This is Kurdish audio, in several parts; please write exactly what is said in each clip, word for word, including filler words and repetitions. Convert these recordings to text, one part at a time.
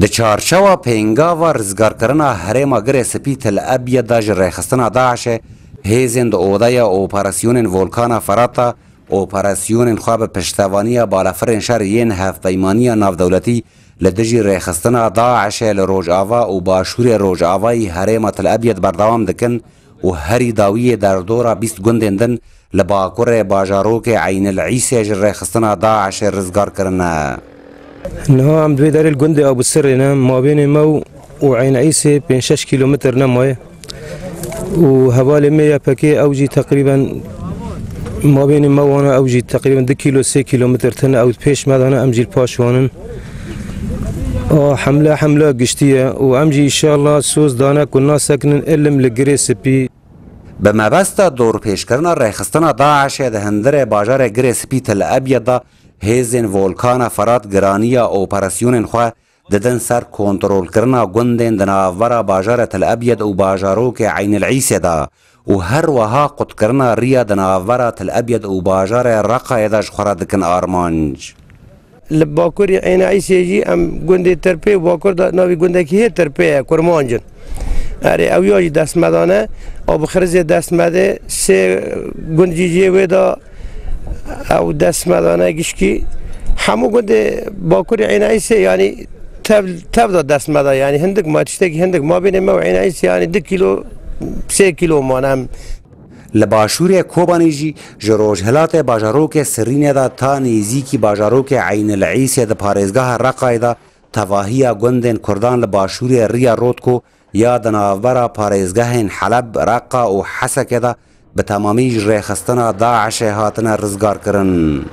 Di çarçewa pêngava rizgarkirina herêma Girê Spî Til Ebyed de ji rêxistina DAIŞ'ê, hêzên di odeya operasyonên Volkana Ferat de operasyonên xwe bi piştevaniya balafirên şer yên Hevpeymaniya Navdewletî li dijî rêxistina DAIŞ'ê li rojava û başûrê rojavayî herêma Til Ebyed berdewam dikin û herî dawiyê derdora bîst gundên din li bakurê bajarokê Eynil Îsê ji rêxistina DAIŞ'ê rizgar kirine. Niha em di wê derê li gundê Abûsirê ne, mabênê me û, û Eyn Îsê pênc şeş kîlometr nemaye. Û hevalê me Y P G ew jî teqrîben mabênê me wana ew jî teqrîben du kîlo, sê kîlometr tine, ew pêş me dane, em jî li paş wan in. A hemle, hemle giştî ye û em jî înşallah soz dane ku nasekinin ilim li Girê Spî. Bi mebesta dorpêçkirina rêxistina DAIŞ'ê di hundirê bajarê Girê Spî Til Ebyed de hêzên Volkana Ferat giraniya operasyonên xwe didin ser kontrolkirina gundên di navbera bajarê Til Ebyed û bajarokê Eynil Îsê de û her wiha qutkirina riya di navbera Til Ebyed û bajarê Reqayê de ji xwe re dikin armanc. Li bakurî Eynî Îsê jî em gundê Tirpê û bakur de navî gundekî hê Tirpê ye, Kurmanc in. Erê, ew ya jî dest me dane, Abûxirizê dest me de, sê gund jî jê wê de ew dest me dane gişkî. Hemû gundê bakurî Eynî Îsê, yanî tev, tev de dest me de, yanî hindik ma tiştekî hindik mabênê me û Eynî Îsê, yanî du kîlo, sê kîlo mane em. Li başûrê Kobanî jî ji rojhilatê bajarokê Sirînê de ta nêzîkî bajarokê Eynil Îsê di parêzgeha Reqayê de tevahiya gundên Kurdan li başûrê riya Rotko ya di navbera parêzgehên Heleb, Reqa û Hesekê de bi temamî ji rêxistina DAIŞ'ê hatine rizgarkirin.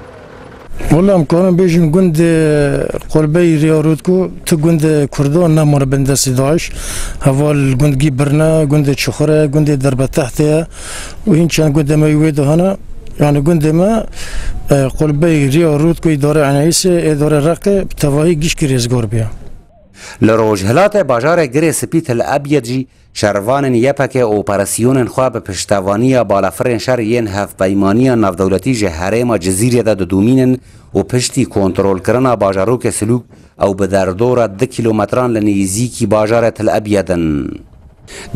Wela em karin bêjin gundê Qolbeyî Riya Rotko tu gundê Kurdan nemar bin destê DAIŞ. Heval gundgî Birne, gundê Çuxure, gundê Derbetehte ye û hîn çend gundê me wê de hene. Yani gundê me, e, Qolbeyî Riya Rotko îdare Eneyîsê, êdare Reqê bi tevahî gişkî rêzgar bûye. Li rojhilatê bajarê Girê Spî Til Ebyed jî şervanên Y P G operasyonên xwe bi piştevaniya balafirên şer yên Hevpeymaniya Navdewletî ji herêma Cizîrê de didomînin û piştî kontrolkirina bajarokê Silûk ew bi derdora du kîlometran li nêzîkî bajarê Til Ebyed in.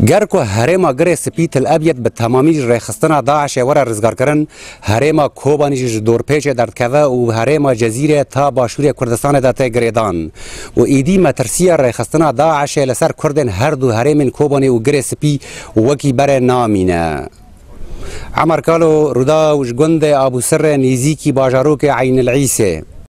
Ger ku herêma Girê Spî Til Ebyed bi temamî ji rêxistina DAIŞ'ê were rizgarkirin, herêma Kobanî jî ji dorpêçê derdikeve û herêma Cezîrê ta başûrê Kurdistanê de tê girêdan. Û êdî metirsiya rêxistina DAIŞ'ê li ser Kurdên her du herêmên Kobanê û Girê Spî wekî berê namîne. Emer Kalo, Rûdaw, ji gundê Abûsirê nêzîkî bajarokê Eynil Îsê.